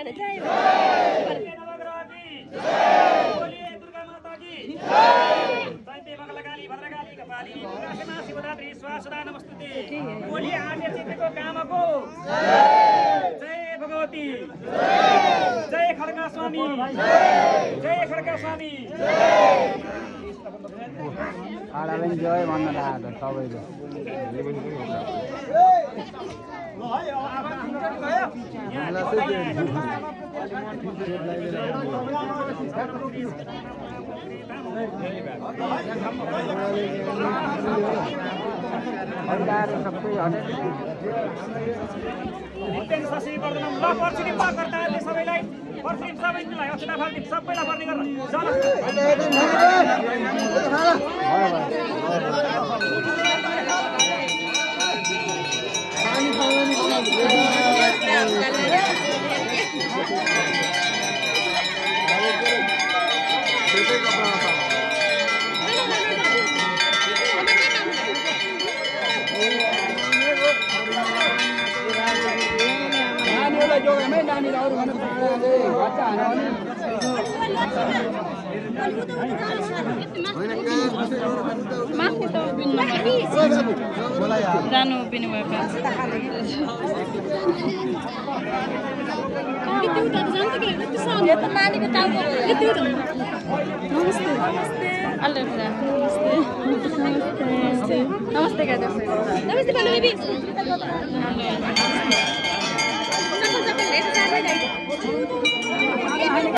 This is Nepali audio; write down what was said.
भगवान जय नवग्रह की बोलिए दुर्गा माता की जय मंगलकाली भद्रकाली कपाली दुर्गा शिवरात्रि स्वासदा नमस्तुते बोलिए आर्य चित्तको कामको जय भगवती जय खड्का स्वामी जय खड्का स्वामी आडाले जय भन्न लाग्यो सबैले सबैलाई सबैलाई भर्ती गर्न जानु पनि भयो नानीको टाउको नमस्ते नमस्ते नमस्ते नमस्ते